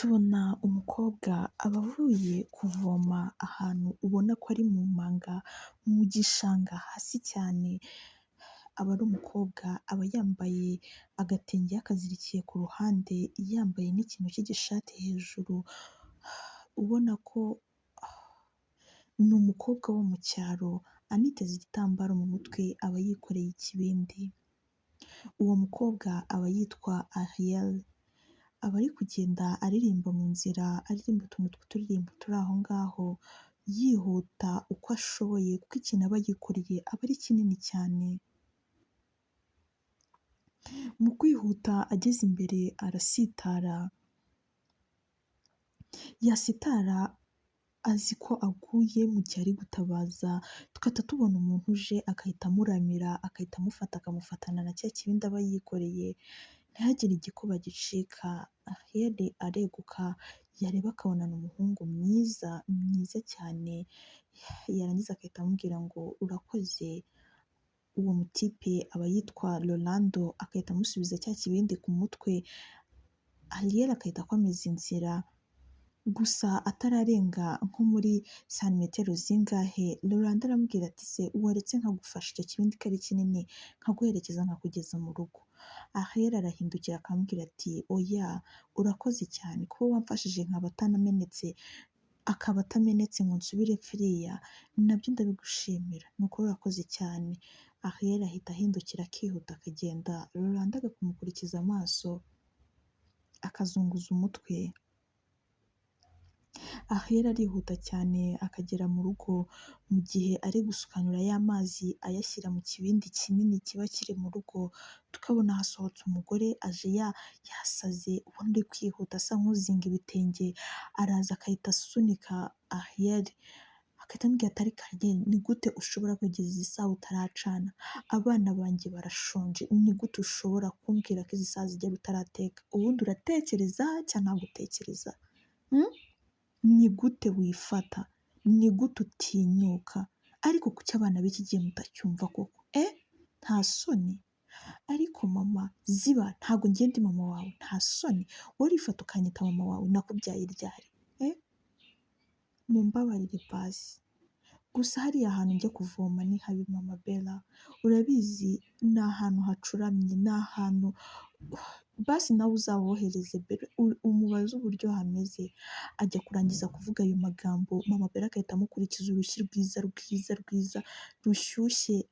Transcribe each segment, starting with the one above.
Tubona umukobwa aba avuye kuvoma ahantu ubona ko ari mu manga, mu gishanga hasi cyane, aba ari umukobwa, aba yambaye agatenge yakazirikiye ku ruhande, yambaye n'ikintu cy'igishati hejuru, ubona ko ni umukobwa wo mu cyaro, aniteze igitambaro mu mutwe, aba yikoreye ikibindi. Uwo mukobwa aba yitwa Ariel, aba ari kugenda aririmba mu nzira, aririmba utuntu tw'uturirimbo turi aho ngaho, yihuta uko ashoboye kuko ikintu aba yikoreye aba ari kinini cyane. Mu kwihuta ageze imbere arasitara, yasitara azi ko aguye mu gihe ari gutabaza, tugahita tubona umuntu uje agahita amuramira, agahita amufata akamufatana na cya kibindi aba yikoreye, ntihagire igikuba gicika, Ariel areguka, yareba akabona ni umuhungu mwiza, mwiza cyane, yarangiza agahita amubwira ngo urakoze, uwo mutipe aba yitwa Rolando, agahita amusubiza cya kibindi ku mutwe, Ariel agahita akomeza inzira, gusa atararenga nko muri santimetero zingahe, Rolando aramubwira ati se waretse nkagufasha icyo kibindi ko ari kinini, nkaguherekeza nkakugeza mu rugo. Ariel arahindukira akamubwira ati oya urakoze cyane kuba wamfashije nkaba atanamenetse, akaba atamenetse ngo nsubire pfiriya, nabyo ndabigushimira, ni ukuri urakoze cyane. Ariel ahita ahindukira akihuta akagenda, Rolando akamukurikiza amaso, akazunguza umutwe. Ariel arihuta cyane akagera mu rugo, mu gihe ari gusukanura ya mazi ayashyira mu kibindi kinini kiba kiri mu rugo, tukabona hasohotse umugore aje yasaze ubona ari kwihuta asa nk'uzinga ibitenge, araza agahita asunika Ariel, agahita amubwira ati ariko Ariel ni gute ushobora kugeza izi saha utaracana? Abana banjye barashonje, ni gute ushobora kumbwira ko izi saha zigera utarateka? Ubundi uratekereza cyangwa ntabwo utekereza? Ni gute wifata? Ni gute utinyuka? Ariko kuki abana b'iki gihe mutacyumva koko? Nta soni? Ariko mama ziba, ntabwo njye ndi mama wawe, nta soni? Wowe urifata ukanyita mama wawe, nakubyaye ryari? Mumbabarire basi. Gusa hariya hantu njya kuvoma ni habi mama Bella, urabizi ni ahantu hacuramye, ni ahantu basi nawe uzabohereze Bella umubaze uburyo hameze. Ajya kurangiza kuvuga ayo magambo, mama Bella agahita amukurikiza urushyi rwiza rwiza rwiza rushyushye,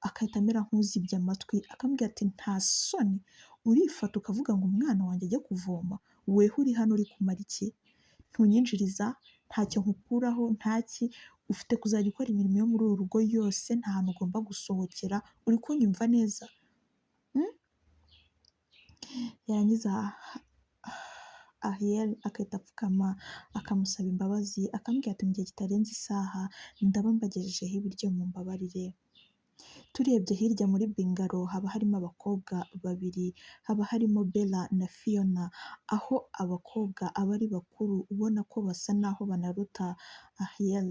agahita amera nk'uzibye amatwi, akamubwira ati nta soni urifata ukavuga ngo umwana wanjye ajye kuvoma, weho uri hano uri kumara iki? Ntunyinjiriza, ntacyo nkukuraho, ntaki, ufite kuzajya ukora imirimo yo muri uru rugo yose, nta hantu ugomba gusohokera, uri kunyumva neza? Yarangiza Ariel agahita apfukama akamusaba imbabazi, akamubwira ati mu gihe kitarenze isaha ndaba mbagejejeho ibiryo mumbabarire. Turebye hirya muri bingaro haba harimo abakobwa babiri, haba harimo Bella na Fiona, aho abakobwa aba ari bakuru ubona ko basa naho banaruta Ariel,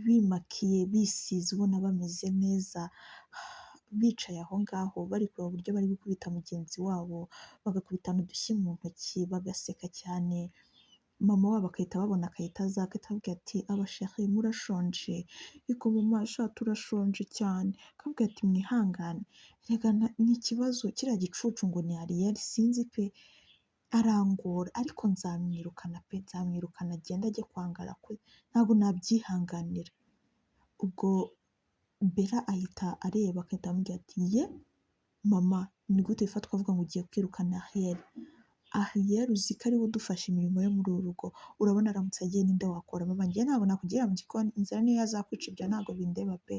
bimakiye bisize ubona bameze neza, bicaye aho ngaho bari kureba uburyo bari gukubita mugenzi wabo, bagakubitana udushyi mu ntoki bagaseka cyane, mama wabo agahita ababona agahita aza agahita ababwira ati abasheri murashonje? Yego mama sha turashonje cyane, akababwira ati mwihangane, erega ni ikibazo kiriya gicucu ngo ni Ariel sinzi pe, arangora ariko nzamwirukana pe, nzamwirukana agende ajye kwangara kwe, ntabwo nabyihanganira. Ubwo Bella ahita areba agahita amubwira ati ye mama ni gute wifata ukavuga ngo ugiye kwirukana Ariel? Ariel uzi ko ariwe udufasha imirimo yo muri uru rugo, urabona aramutse agiye ninde wakora? Mama njye ntabwo nakugira mu gikoni, inzara niyo yazakwica ibyo ntabwo bindeba pe.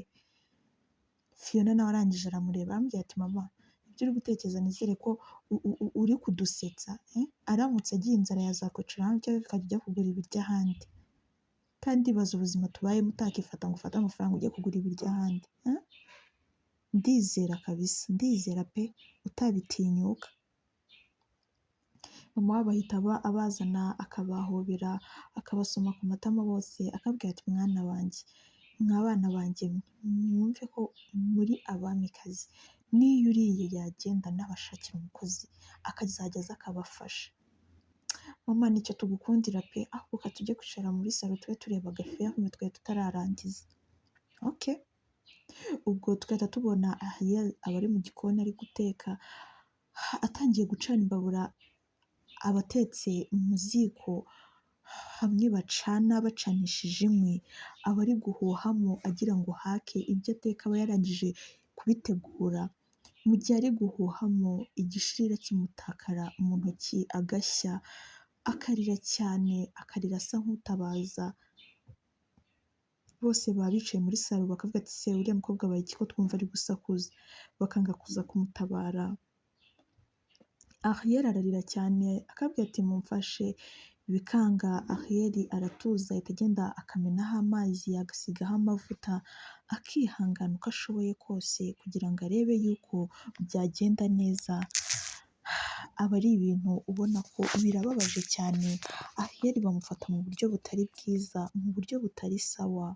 Fiona nawe arangije aramureba aramubwira ati mama ibyo uri gutekereza nizere ko uri kudusetsa, aramutse agiye inzara yazakwicara hano cyangwa ukajya ujya kugura ibiryo ahandi, kandi ibaze ubuzima tubayemo utakifata ngo ufate amafaranga ujye kugura ibiryo ahandi, Ndizera kabisa, ndizera pe utabitinyuka. Mama wabo ahita abazana akabahobera, akabasoma ku matama bose, akababwira ati mwana wanjye, mwa bana banjye mwumve ko muri abamikazi, n'iyo uriye yagenda nabashakira umukozi akazajya aza akabafasha. Mama nicyo tugukundira pe, ahubwo ka tujye kwicara muri salo tube tureba agafilme twari tutararangiza. Okay. Ubwo tugahita tubona Ariel aba ari mu gikoni ari guteka, atangiye gucana imbabura, aba atetse mu ziko hamwe bacana bacanishije inkwi, aba ari guhuhamo agira ngo hake, ibyo ateka aba yarangije kubitegura, mu gihe ari guhuhamo igishirira kimutakara mu ntoki agashya, akarira cyane, akarira asa nk'utabaza, bose baba bicaye muri salo bakavuga ati se uriya mukobwa abaye iki ko twumva ari gusakuza, bakanga kuza kumutabara. Ariel ararira cyane akabwira ati mumfashe, bikanga. Ariel aratuza ahita agenda akamenaho amazi agasigaho amavuta, akihangana uko ashoboye kose kugira ngo arebe yuko byagenda neza. Aba ari ibintu ubona ko birababaje cyane, Ariel bamufata mu buryo butari bwiza, mu buryo butari sawa.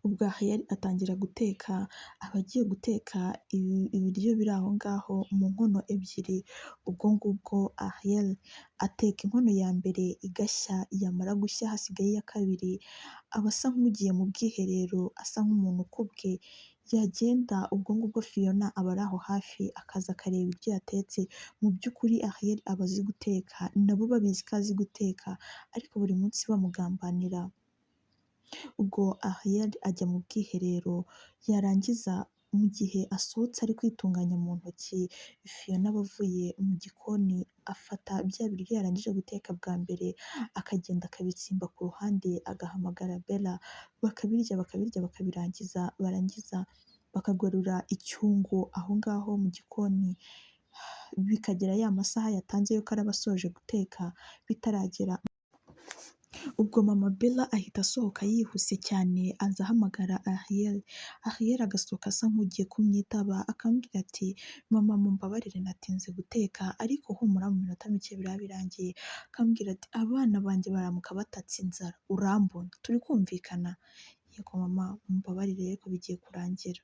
Ubwo Ariel atangira guteka, aba agiye guteka ibiryo biri aho ngaho mu nkono ebyiri, ubwo ngubwo Ariel ateka inkono ya mbere igashya, yamara gushya hasigaye iya kabiri, aba asa nk'ugiye mu bwiherero, asa nk'umuntu ukubwe, yagenda ubwo ngubwo Fiona aba ari aho hafi, akaza akareba ibyo yatetse, mu by'ukuri Ariel aba azi guteka, nabo babizi ko azi guteka, ariko buri munsi bamugambanira. Ubwo Ariel ajya mu bwiherero, yarangiza mu gihe asohotse ari kwitunganya mu ntoki, Fiona aba avuye mu gikoni afata bya biryo yarangije guteka bwa mbere, akagenda akabitsimba ku ruhande, agahamagara Bella, bakabirya bakabirya bakabirangiza, barangiza bakagarura icyungo aho ngaho mu gikoni, bikagera ya masaha yatanze yuko araba asoje guteka bitaragera. Ubwo mama Bella ahita asohoka yihuse cyane, aza ahamagara Ariel, Ariel agasohoka asa nk'ugiye kumwitaba, akamubwira ati mama mumbabarire natinze guteka, ariko humura mu minota mike biraba birangiye, akambwira ati abana banjye baramuka batatse inzara urambona, turi kumvikana? Yego mama mumbabarire ariko bigiye kurangira.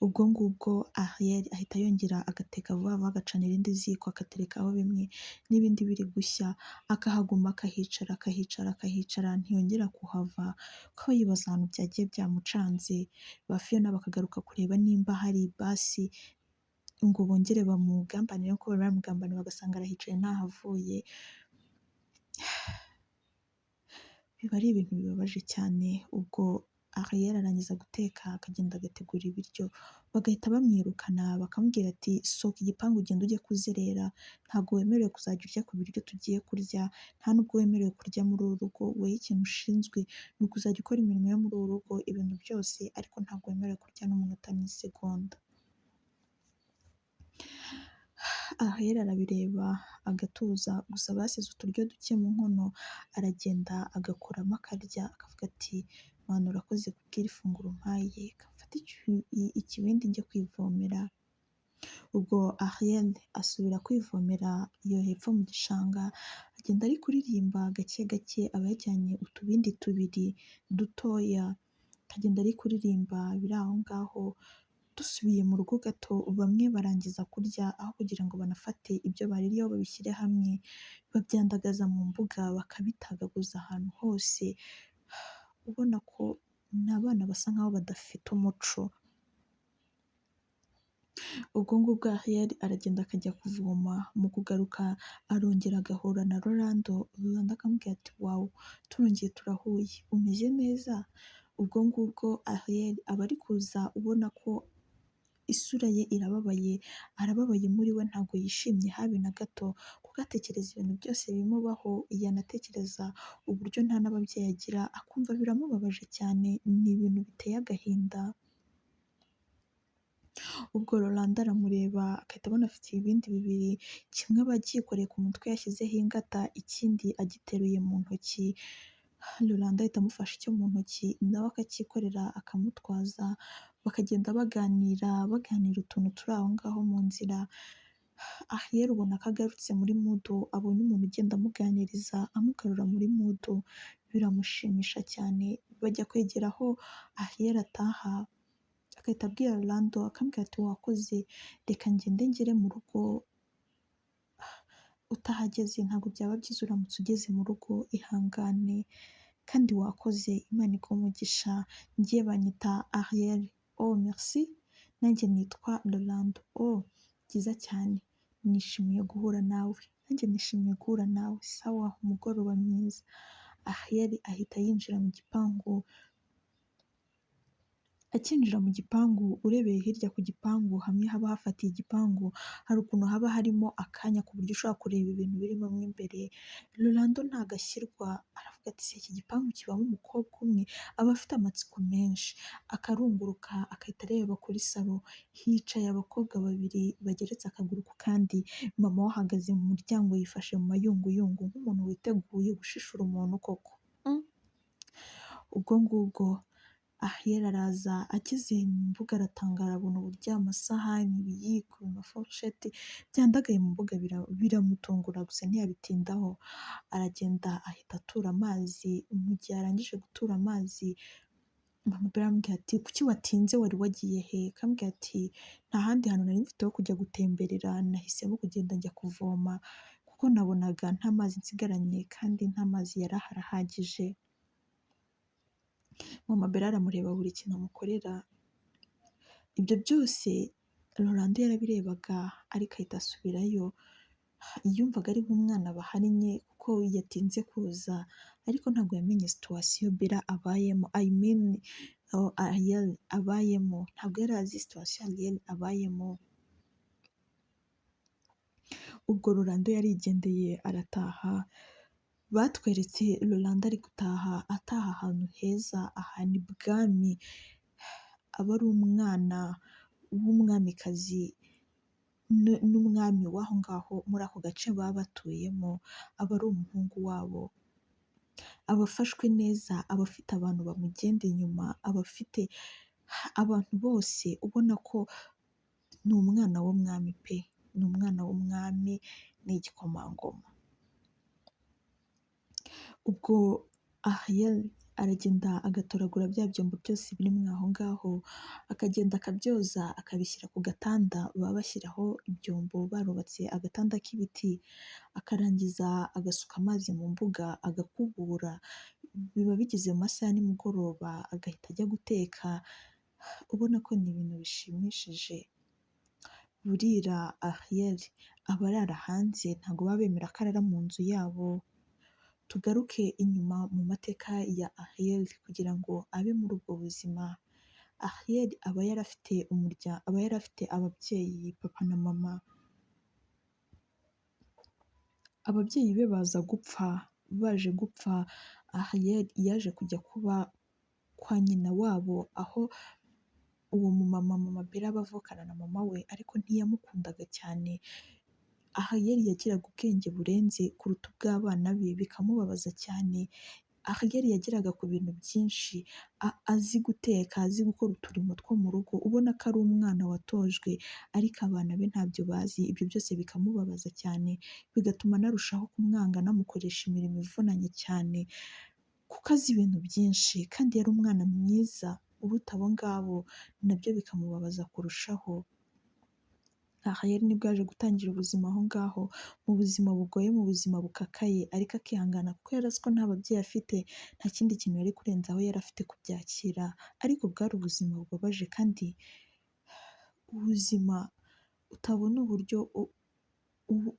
Ubwo ngubwo Ariel ahita yongera agateka vuba vuba, agacana irindi ziko, akaterekaho bimwe n'ibindi biri gushya, akahaguma akahicara akahicara akahicara, ntiyongera kuhava, kuko yibaza ahantu byagiye byamucanze. Ba Fiona bakagaruka kureba nimba hari basi ngo bongere bamugambanire nk'uko bari bamugambaniye, bagasanga arahicaye ntahavuye. Biba ari ibintu bibabaje cyane. Ubwo Ariel arangiza guteka akagenda agategura ibiryo, bagahita bamwirukana bakamubwira ati sohoka igipangu ugende ujye kuzerera, ntabwo wemerewe kuzajya urya ku biryo tugiye kurya, nta nubwo wemerewe kurya muri uru rugo, wowe ikintu ushinzwe ni ukuzajya ukora imirimo yo muri uru rugo, ibintu byose, ariko ntabwo wemerewe kurya n'umunota n'isegonda. Ariel arabireba agatuza, gusa basize uturyo duke mu nkono, aragenda agakuramo akarya, akavuga ati Mana urakoze kubw'iri funguro umpaye, reka mfate ikibindi njye kwivomera. Ubwo Ariel asubira kwivomera iyo hepfo mu gishanga, agenda ari kuririmba gake gake, aba yajyanye utubindi tubiri dutoya, akagenda ari kuririmba biri aho ngaho. Dusubiye mu rugo gato, bamwe barangiza kurya, aho kugira ngo banafate ibyo baririyeho babishyire hamwe, babyandagaza mu mbuga, bakabitagaguza ahantu hose, ubona ko ni abana basa nkaho badafite umuco. Ubwo ngubwo Ariel aragenda akajya kuvoma, mu kugaruka arongera agahura na Rolando, Rolando akamubwira ati wawu turongeye turahuye, umeze neza? Ubwo ngubwo Ariel aba ari kuza ubona ko isura ye irababaye, arababaye muri we ntabwo yishimye habe na gato, kuko atekereza ibintu byose bimubaho, yanatekereza uburyo nta n'ababyeyi agira, akumva biramubabaje cyane, ni ibintu biteye agahinda. Ubwo Rolando aramureba agahita abona afite ibibindi bibiri, kimwe aba acyikoreye ku mutwe yashyizeho ingata, ikindi agiteruye mu ntoki, Rolando ahita amufasha icyo mu ntoki nawe akacyikorera akamutwaza, bakagenda baganira, baganira utuntu turi aho ngaho mu nzira. Ariel ubona ko agarutse muri mudu, abonye umuntu ugenda amuganiriza amugarura muri mudu, biramushimisha cyane. Bajya kwegera aho Ariel ataha, agahita abwira Rolando akamubwira ati wakoze, reka ngende ngere mu rugo. utahageze, ntabwo byaba byiza uramutse ugeze mu rugo, ihangane kandi wakoze, Imana iguhe umugisha, njye banyita Ariel, oh merci, nanjye nitwa Rolando, oh byiza cyane, nishimiye guhura nawe, nanjye nishimiye guhura nawe, sawa umugoroba mwiza. Ariel ahita yinjira mu gipangu, akinjira mu gipangu urebeye hirya ku gipangu hamwe haba hafatiye igipangu, hari ukuntu haba harimo akanya ku buryo ushobora kureba ibintu birimo mo imbere. Rolando ntago ashyirwa, aravuga ati "Se iki gipangu kibamo umukobwa umwe?" Aba afite amatsiko menshi, akarunguruka agahita areba kuri salo, hicaye abakobwa babiri bageretse akaguru ku kandi, mama we ahagaze mu muryango yifashe mu mayunguyungu nk'umuntu witeguye gushishura umuntu koko. Ubwo ngubwo Ariel araza, ageze mu mbuga aratangara abona uburyo amasahani, ibiyiko, amafurusheti byandagaye mu mbuga, biramutungura gusa ntiyabitindaho, aragenda ahita atura amazi, mu gihe arangije gutura amazi, mama Bella aramubwira ati kuki watinze wari wagiye he? Akambwira ati nta handi hantu nari mfite ho kujya gutemberera, nahisemo kugenda njya kuvoma kuko nabonaga nta mazi nsigaranye kandi nta mazi yari ahari ahagije. Mama Bella aramureba buri kintu amukorera, ibyo byose Rolando yarabirebaga ariko ahita asubirayo, yumvaga ari nk'umwana bahannye kuko yatinze kuza, ariko ntabwo yamenye situation Bella abayemo, I mean Ariel abayemo, ntabwo yari azi situation Ariel abayemo. Ubwo Rolando yarigendeye arataha, batweretse Rolando ari gutaha, ataha ahantu heza, ahantu ibwami, aba ari umwana w'umwamikazi n'umwami w'aho ngaho muri ako gace baba batuyemo, aba ari umuhungu wabo, aba afashwe neza, aba afite abantu bamugenda inyuma, aba afite abantu bose ubona ko ni umwana w'umwami pe, ni umwana w'umwami, ni igikomangoma. Ubwo Ariel aragenda agatoragura bya byombo byose biri aho ngaho, akagenda akabyoza akabishyira ku gatanda baba bashyiraho ibyombo, barubatse agatanda k'ibiti, akarangiza agasuka amazi mu mbuga agakubura, biba bigeze mu masaha ya nimugoroba agahita ajya guteka, ubona ko ni ibintu bishimishije. Burira Ariel aba arara hanze, ntabwo baba bemera ko arara mu nzu yabo. Tugaruke inyuma mu mateka ya Ariel kugira ngo abe muri ubwo buzima. Ariel aba yarafite umuryango, aba yarafite ababyeyi papa na mama, ababyeyi be baza gupfa, baje gupfa Ariel yaje kujya kuba kwa nyina wabo, aho uwo mumama mama Bella aba avukana na mama we, ariko ntiyamukundaga cyane. Ariel yagiraga ubwenge burenze kuruta ubw'abana be, bikamubabaza cyane. Ariel yageraga ku bintu byinshi, azi guteka, azi gukora uturimo two mu rugo, ubona ko ari umwana watojwe, ariko abana be ntabyo bazi, ibyo byose bikamubabaza cyane, bigatuma anarushaho kumwanga, anamukoresha imirimo ivunanye cyane, kuko azi ibintu byinshi kandi yari umwana mwiza uruta abo ngabo, nabyo bikamubabaza kurushaho. Ariel nibwo yaje gutangira ubuzima aho ngaho, mu buzima bugoye, mu buzima bukakaye, ariko akihangana kuko yari azi ko nta babyeyi afite, nta kindi kintu yari kurenzaho yari afite kubyakira, ariko bwari ubuzima bubabaje kandi ubuzima utabona uburyo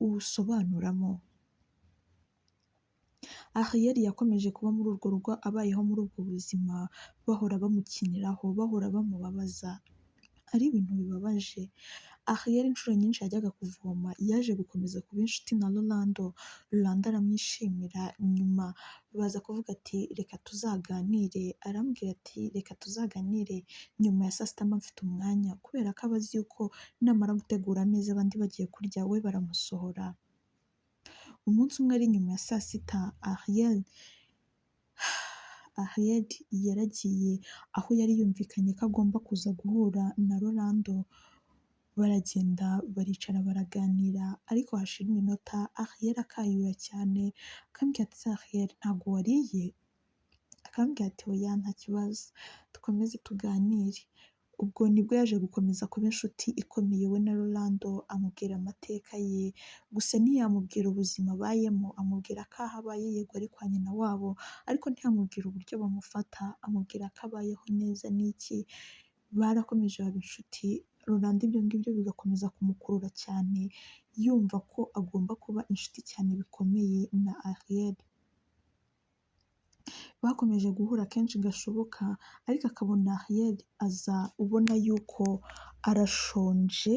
ubusobanuramo. Ariel yakomeje kuba muri urwo rugo, abayeho muri ubwo buzima, bahora bamukiniraho, bahora bamubabaza, ari ibintu bibabaje. Ariel inshuro nyinshi yajyaga kuvoma, yaje gukomeza kuba inshuti na Rolando, Rolando aramwishimira, nyuma baza kuvuga ati reka tuzaganire, arambwira ati reka tuzaganire nyuma ya saa sita mba mfite umwanya, kubera ko aba azi yuko namara gutegura ameza abandi bagiye kurya we baramusohora. Umunsi umwe ari nyuma ya saa sita, Ariel yaragiye aho yari yumvikanye ko agomba kuza guhura na Rolando, baragenda baricara baraganira, ariko hashira iminota Ariel akayura cyane, akambwira ati ese Ariel ntabwo wariye? Akambwira ati oya nta kibazo dukomeze tuganire. Ubwo nibwo yaje gukomeza kuba inshuti ikomeye we na Rolando, amubwira amateka ye, gusa ntiyamubwira ubuzima abayemo, amubwira ko aho abaye yego ari kwa nyina wabo, ariko ntiyamubwira uburyo bamufata, amubwira ko abayeho neza n'iki, barakomeje baba inshuti, Rolando ibyo ngibyo bigakomeza kumukurura cyane, yumva ko agomba kuba inshuti cyane bikomeye na Ariel. Bakomeje guhura kenshi gashoboka, ariko akabona Ariel aza ubona yuko arashonje,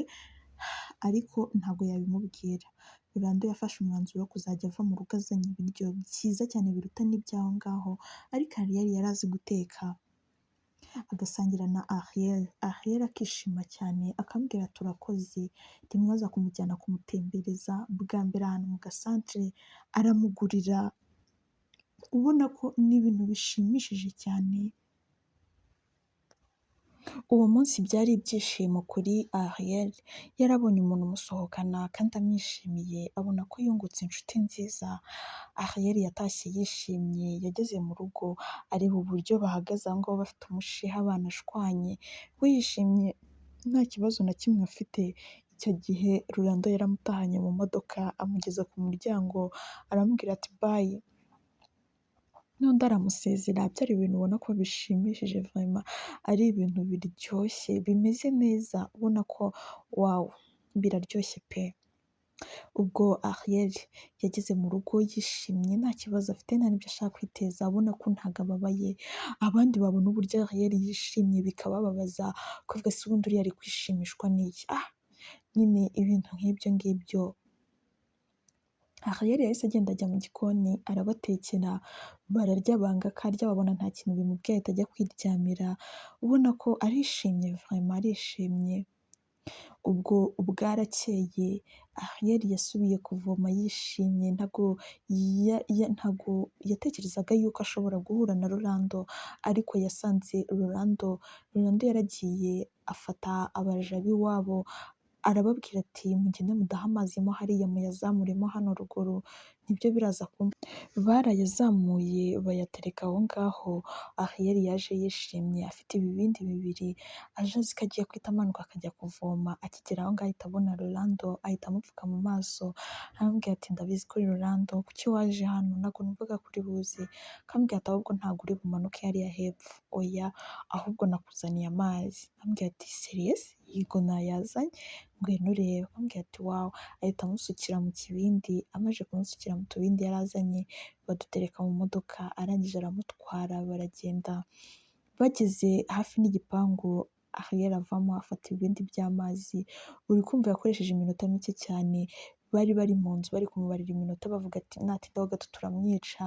ariko ntabwo yabimubwira. Rolando yafashe umwanzuro wo kuzajya ava mu rugo azanye ibiryo byiza cyane biruta n'iby'aho ngaho, ariko Ariel yari azi guteka, agasangira na Ariel. Ariel akishima cyane akamubwira ati urakoze, rimwe aza kumujyana kumutembereza bwa mbere ahantu mu gasantere, aramugurira, ubona ko ni ibintu bishimishije cyane. Uwo munsi byari ibyishimo kuri Ariel, yarabonye umuntu umusohokana kandi amwishimiye, abona ko yungutse inshuti nziza. Ariel yatashye yishimye, yageze mu rugo areba uburyo bahagaze aho ngaho bafite umushiha banashwanye, we yishimye nta kibazo na kimwe afite. Icyo gihe Rolando yaramutahanye mu modoka amugeza ku muryango, aramubwira ati bayi, n'undi aramusezera. Byari ibintu ubona ko bishimishije vraiment, ari ibintu biryoshye bimeze neza, ubona ko wow biraryoshye pe. Ubwo Ariel yageze mu rugo yishimye nta kibazo afite, nta n'ibyo ashaka kwiteza, abona ko ntabwo ababaye. Abandi babona uburyo Ariel yishimye bikabababaza, ukavuga se ubundi uriya ari kwishimishwa n'iki? Ah, nyine ibintu nk'ibyo ngibyo. Ariel yahise agenda ajya mu gikoni arabatekera, bararya banga akarya, babona nta kintu bimubwiye ahita ajya kwiryamira, ubona ko arishimye vraiment arishimye. Ubwo bwarakeye Ariel yasubiye kuvoma yishimye, ntabwo yatekerezaga yuko ashobora guhura na Rolando, ariko yasanze Rolando yaragiye afata abaja b'iwabo arababwira ati mugende mudahe amazi mo hariya muyazamuremo hano ruguru, nibyo biraza kumpa. Barayazamuye bayatereka aho ngaho, Ariel yaje yishimye afite ibibindi bibiri, aje azi ko agiye guhita amanuka akajya kuvoma, akigera aho ngaho ahita abona Rolando, ahita amupfuka mu maso, aramubwira ati ndabizi ko uri Rolando, kuki waje hano? Ntabwo numvaga ko uri buze. Akamubwira ati ahubwo ntabwo uri bumanuke hariya hepfo, oya ahubwo nakuzaniye amazi. Aramubwira ati serious? Yego nayazanye, ngwino urebe. Akamubwira ati wow, ahita amusukira mu kibindi, amaze kumusukira mu tubindi yari azanye, badutereka mu modoka, arangije aramutwara baragenda. Bageze hafi n'igipangu Ariel avamo afata ibibindi by'amazi, uri kumva yakoresheje iminota mike cyane, bari bari mu nzu bari kumubarira iminota bavuga ati natindaho gato turamwica.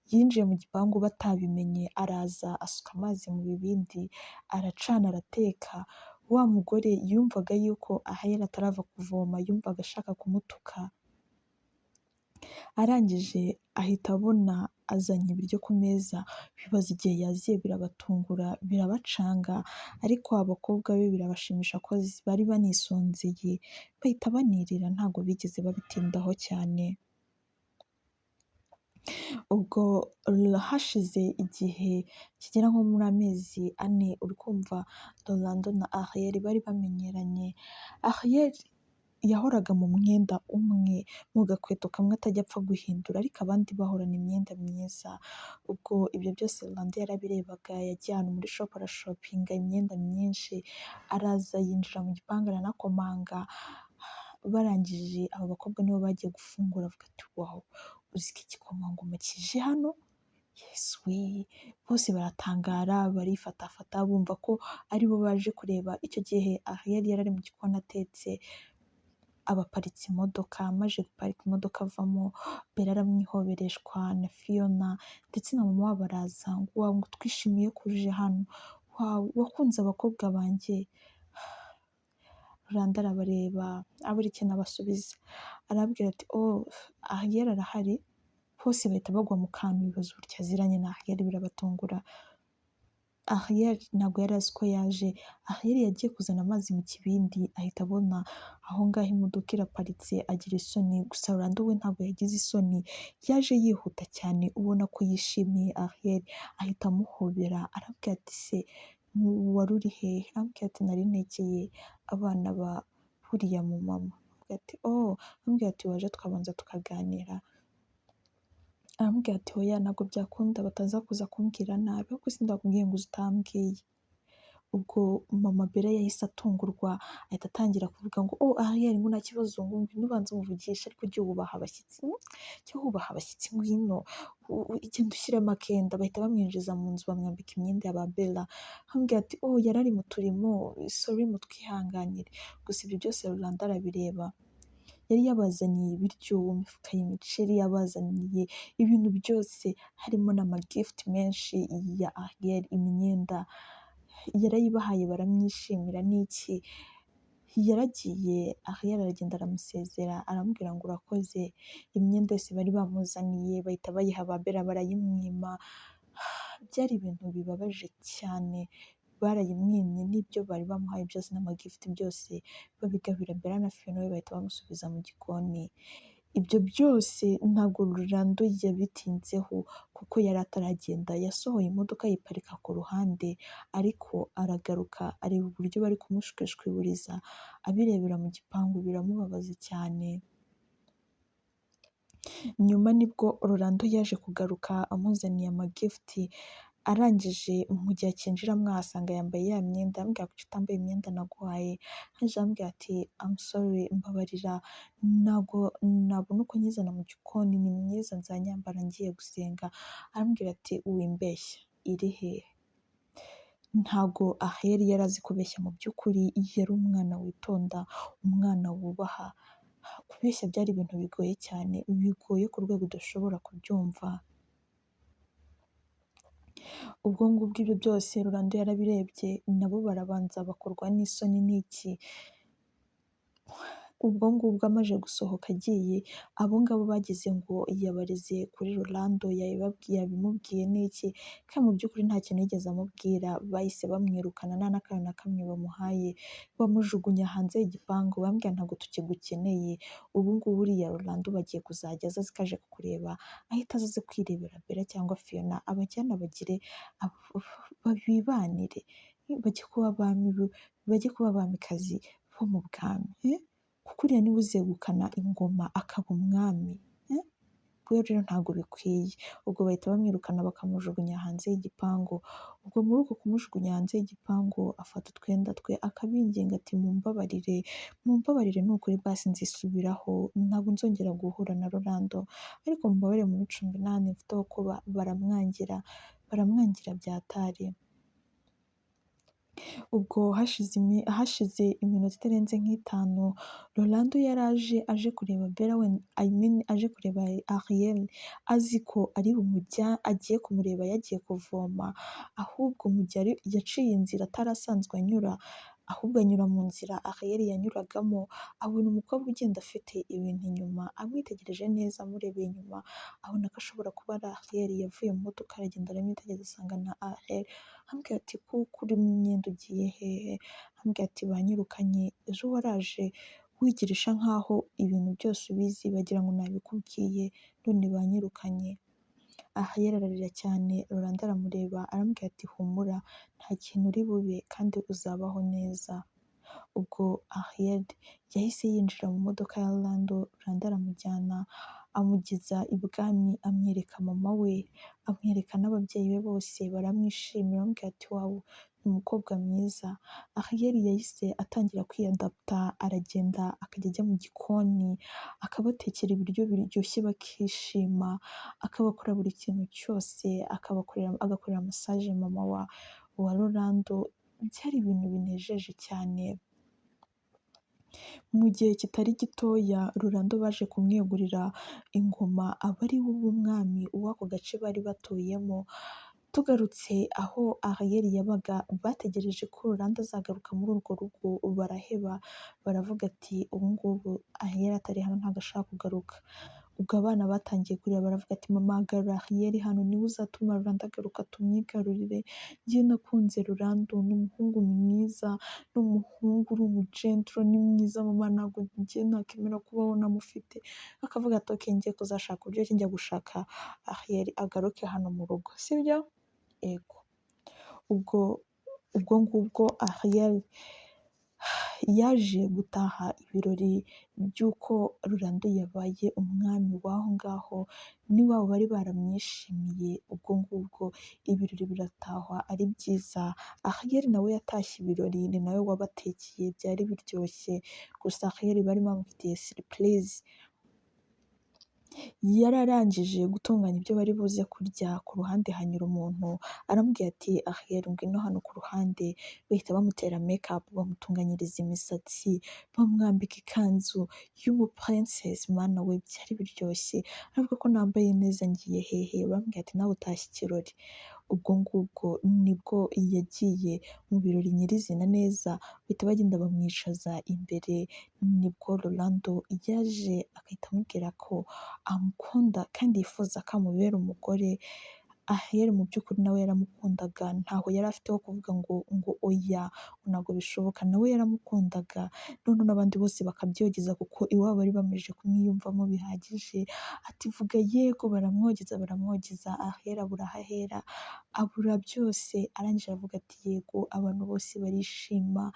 Yinjiye mu gipangu batabimenye, araza asuka amazi mu bibindi, aracana arateka. Wa mugore yumvaga yuko Ariel atarava kuvoma, yumvaga ashaka kumutuka, arangije ahita abona azanye ibiryo ku meza, bibaza igihe yaziye birabatungura birabacanga, ariko abakobwa be birabashimisha ko bari banisonzeye, bahita banirira ntabwo bigeze babitindaho cyane. Ubwo hashize igihe kigera nko muri amezi 4, uri kumva Rolando na Ariel bari bamenyeranye. Ariel yahoraga mu mwenda umwe, mu gakweto kamwe atajya apfa guhindura, ariko abandi bahorana imyenda myiza. Ubwo ibyo byose Rolando yarabirebaga, yagiye ahantu muri shop arashopinga imyenda myinshi, araza yinjira mu gipangu aranakomanga, barangije aba bakobwa nibo bagiye gufungura, avuga ati wow, uzi ko igikomangoma kije hano? Yesu we! Bose baratangara, barifatafata, bumva ko aribo baje kureba. Icyo gihe Ariel yari ari mu gikoni atetse, abaparitse imodoka, amaze guparika imodoka avamo, Bella aramwihobereshwa na Fiona ndetse na mama wabo araza ngo wow, ngo twishimiye ko uje hano, wow, wakunze abakobwa banjye. Rolando arabareba abura ikintu abasubiza, arababwira ati oh, Ariel arahari? Bose bahita bagwa mu kantu, bibaza uburyo aziranye na Ariel birabatungura. Ariel ntabwo yari azi ko yaje, Ariel yagiye kuzana amazi mu kibindi, ahita abona aho ngaho imodoka iraparitse, agira isoni. Gusa Rolando we ntabwo yagize isoni, yaje yihuta cyane ubona ko yishimiye Ariel, ahita amuhobera arabwira ati se Wari uri hehe? Arambwira ati nari ntekeye abana ba buriya mu mama. Aramubwira ati oh, arambwira ati waje tukabanza tukaganira. Aramubwira ati oya ntabwo byakunda bataza kuza kumbwira nabi, ahubwo sindakubwiye ngo uze utambwiye. Ubwo mama Bella yahise atungurwa, ahita atangira kuvuga ngo oh Ariel ngo nta kibazo, ngo ngwino ubanze umuvugishe, ariko ujye wubaha abashyitsi, jya wubaha abashyitsi, ngwino ugenda ushyiremo akenda. Bahita bamwinjiza mu nzu bamwambika imyenda ya ba Bella. Aramubwira ati oh yari ari mu turimo, sorry mutwihanganire. Gusa ibyo byose Rolando arabireba. Yari yabazaniye ibiryo, imifuka y'imiceri, yabazaniye ibintu byose, harimo n'amagifuti menshi ya Ariel, imyenda yarayibahaye baramwishimira n'iki. Yaragiye Ariel aragenda aramusezera, aramubwira ngo urakoze. Imyenda yose bari bamuzaniye bahita bayiha ba Bella barayimwima. Byari ibintu bibabaje cyane, barayimwimye n'ibyo bari bamuhaye byose n'amagifuti byose babigabira Bella na Fiona, we bahita bamusubiza mu gikoni. Ibyo byose ntabwo Rolando yabitinzeho kuko yari ataragenda, yasohoye imodoka ayiparika ku ruhande, ariko aragaruka areba uburyo bari kumushwishwiburiza, abirebera mu gipangu biramubabaza cyane. Nyuma nibwo Rolando yaje kugaruka amuzaniye amagifuti, arangije mu gihe akinjiramo ahasanga yambaye ya myenda, aramubwira kuki utambaye imyenda naguhaye? Arangije aramubwira ati I'm sorry, mbabarira, ntabwo nabona uko nyizana mu gikoni, ni myiza nzanyambara ngiye gusenga. Aramubwira ati wimbeshya, iri hehe? Ntabwo Ariel yari azi kubeshya mu by'ukuri, yari umwana witonda, umwana wubaha. Kubeshya byari ibintu bigoye cyane, bigoye ku rwego udashobora kubyumva. Ubwo ngubwo ibyo byose Rolando yarabirebye, nabo barabanza bakorwa n'isoni n'iki. Ubwo ngubwo amaze gusohoka agiye, abo ngabo bagize ngo yabareze kuri Rolando, yabimubwiye n'iki, kandi mu by'ukuri nta kintu yigeze amubwira. Bahise bamwirukana nta n'akantu na kamwe bamuhaye, bamujugunya hanze y'igipangu, bamubwira ntabwo tukigukeneye, ubu ngubu uriya Rolando bagiye kuzajya aza azi ko aje kukureba, ahita aza aze kwirebera Bella cyangwa Fiona, abajyane abagire bibanire, bajye kuba abami, bajye kuba abamikazi bo mu bwami, kuko uriya niwe uzegukana ingoma akaba umwami, we rero ntabwo bikwiye. Ubwo bahita bamwirukana bakamujugunya hanze y'igipangu. Ubwo muri uko kumujugunya hanze y'igipangu afata utwenda twe akabinginga ati mumbabarire, mumbabarire ni ukuri basi nzisubiraho, ntabwo nzongera guhura na Rolando, ariko mumbabarire mu icumbi nta handi mfite ho kuba. Baramwangira, baramwangira byatari. Ubwo hashize iminota itarenze nk'itanu, Rolando yaraje aje kureba Bella, I mean aje kureba Ariel, azi ko ari bumujya agiye kumureba yagiye kuvoma, ahubwo mu gihe yaciye inzira atari asanzwe anyura, ahubwo anyura mu nzira Ariel yanyuragamo, abona umukobwa ugenda afite ibintu inyuma, amwitegereje neza amurebeye inyuma, abona ko ashobora kuba ari Ariel. Yavuye mu modoka aragenda aramwitegereza asanga na Ariel, aramubwira ati kuko urimo imyenda ugiye hehe? Aramubwira ati banyirukanye, ejo waraje wigirisha nkaho ibintu byose ubizi, bagira ngo nabikubwiye, none banyirukanye. Ariel ararira cyane, Rolando aramureba aramubwira ati humura nta kintu uri bube kandi uzabaho neza. Ubwo Ariel yahise yinjira mu modoka ya Rolando, Rolando aramujyana amugeza ibwami, amwereka mama we, amwereka n'ababyeyi be bose baramwishimira, baramubwira ati wow ni umukobwa mwiza. Ariel yahise atangira kwiyadaputa, aragenda akajya ajya mu gikoni, akabatekera ibiryo biryoshye bakishima, akabakora buri kintu cyose, agakorera massage mama wa Rolando, byari ibintu binejeje cyane. Mu gihe kitari gitoya Rolando baje kumwegurira ingoma, aba ari we uba umwami w'ako gace bari batuyemo. Tugarutse aho Ariel yabaga, bategereje ko Rolando azagaruka muri urwo rugo baraheba, baravuga ati ubu ngubu Ariel atari hano ntabwo ashaka kugaruka. Ubwo abana batangiye kurira baravuga ati mama garura Ariel hano, niwe uzatuma Rolando agaruka tumwigarurire, njye nakunze Rolando, ni umuhungu mwiza, ni umuhungu uri umugentro, ni mwiza mama, ntabwo njye nakemera kubaho ntamufite. Akavuga ati okay ngiye kuzashaka uburyo ki njya gushaka Ariel agaruke hano mu rugo, sibyo? Yego. Ubwo Ubwo ngubwo Ariel yaje gutaha ibirori by'uko Rolando yabaye umwami w'aho ngaho, n'iwabo bari baramwishimiye, ubwo ngubwo ibirori biratahwa ari byiza. Ariel nawe yatashye ibirori, ni nawe wabatekeye, byari biryoshye, gusa Ariel bari bamufitiye surprise. Yari arangije gutunganya ibyo bari buze kurya, ku ruhande hanyura umuntu aramubwira ati: "Ariel, ngwino hano ku ruhande." Bahita bamutera make up, bamutunganyiriza imisatsi, bamwambika ikanzu y'umu princess. Mana we, byari biryoshye! Aravuga ko nambaye neza, ngiye hehe? Bamubwira ati: "Nawe utashye ikirori." Ubwo ngubwo nibwo yagiye mu birori nyirizina neza, bahita bagenda bamwicaza imbere. Nibwo Rolando yaje agahita amubwira ko amukunda kandi yifuza ko amubera umugore. Ariel mu by'ukuri nawe yaramukundaga, ntaho yari afite ho kuvuga ngo oya, ntabwo bishoboka, nawe yaramukundaga. Noneho n'abandi bose bakabyogeza kuko iwabo bari bamaze kumwiyumvamo bihagije. Ati: "Vuga yego." Baramwogeza, baramwogeza, Ariel abura aho ahera, abura byose, arangije aravuga ati: "Yego." Abantu bose barishima,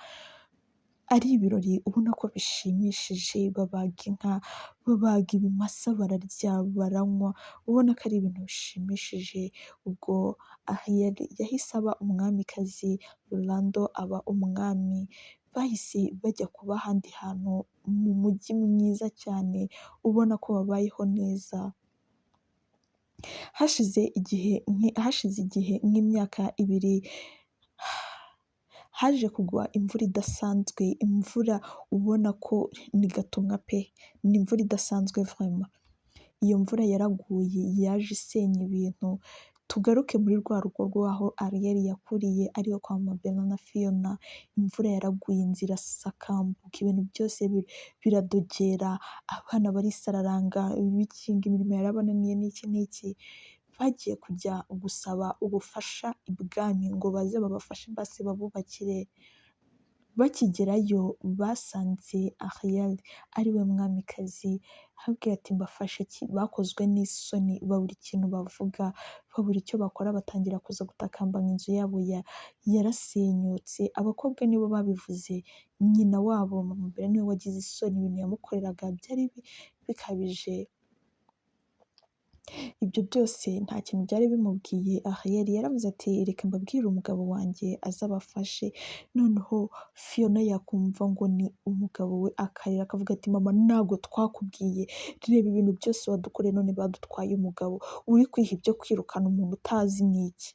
ari ibirori ubona ko bishimishije, babaga inka, babaga ibimasa, bararya, baranywa, ubona ko ari ibintu bishimishije. Ubwo Ariel yahise aba umwamikazi, Rolando aba umwami, bahise bajya kuba ahandi hantu mu mujyi mwiza cyane, ubona ko babayeho neza. Hashize igihe nk'imyaka 2, haje kugwa imvura idasanzwe, imvura ubona ko ni gatumwa pe, ni imvura idasanzwe vraiment. Iyo mvura yaraguye, yaje isenya ibintu. Tugaruke muri rwa rugo rw'aho Ariel yakuriye, ariho kwa Mama Bella na Fiona, imvura yaraguye, inzu irasakambuka, ibintu byose biradogera, abana barisararanga, bikinga, imirimo yarabananiye n'iki n'iki. Bagiye kujya gusaba ubufasha ibwami ngo baze babafashe basi babubakire. Bakigerayo basanze Ariel ariwe mwamikazi, arababwira ati: "Mbafashe iki?" Bakozwe n'isoni, babura ikintu bavuga, babura icyo bakora, batangira kuza gutakamba ngo inzu yabo yarasenyutse. Abakobwa nibo babivuze, nyina wabo Mama Bella niwe wagize isoni, ibintu yamukoreraga byari bikabije. Ibyo byose nta kintu byari bimubwiye. Ariel yaravuze ati: "Reka mbabwire umugabo wanjye aze abafashe." Noneho Fiona yakumva ngo ni umugabo we akarira, akavuga ati: "Mama, ntabwo twakubwiye, reba ibintu byose wadukoreye, none badutwaye umugabo, uri kwiha ibyo kwirukana umuntu utazi ni iki?"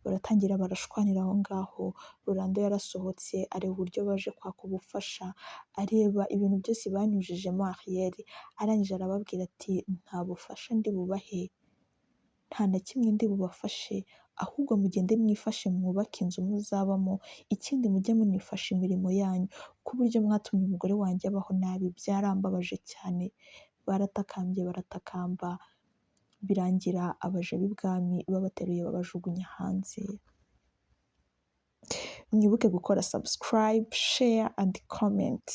Baratangira barashwanira aho ngaho. Rolando yarasohotse, areba uburyo baje kwaka ubufasha, areba ibintu byose banyujijemo Ariel, arangije arababwira ati: "Nta bufasha ndi bubahe, nta na kimwe ndi bubafashe, ahubwo mugende mwifashe mwubake inzu muzabamo, ikindi mujye munifasha imirimo yanyu, ku buryo mwatumye umugore wanjye abaho nabi, byarambabaje cyane." Baratakambye, baratakamba, birangira abaja b'ibwami babateruye babajugunya hanze. Mwibuke gukora subscribe, share and comment.